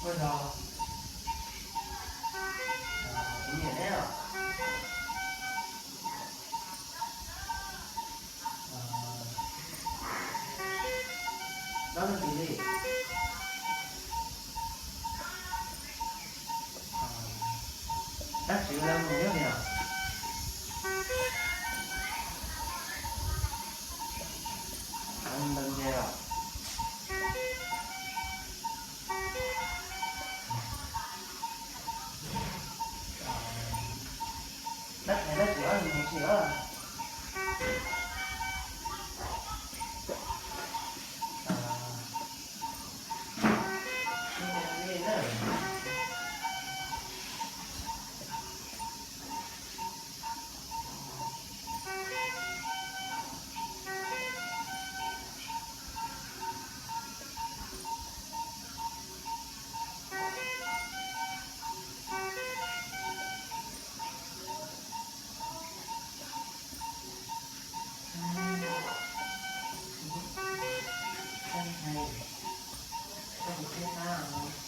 Tus niam neb os, dab leeg twg li? Dab tsi los mus nyob li os? Ntawd ntses os. Dab tsi dab tsi os, mus tsis os. Koj kuv thiab tab.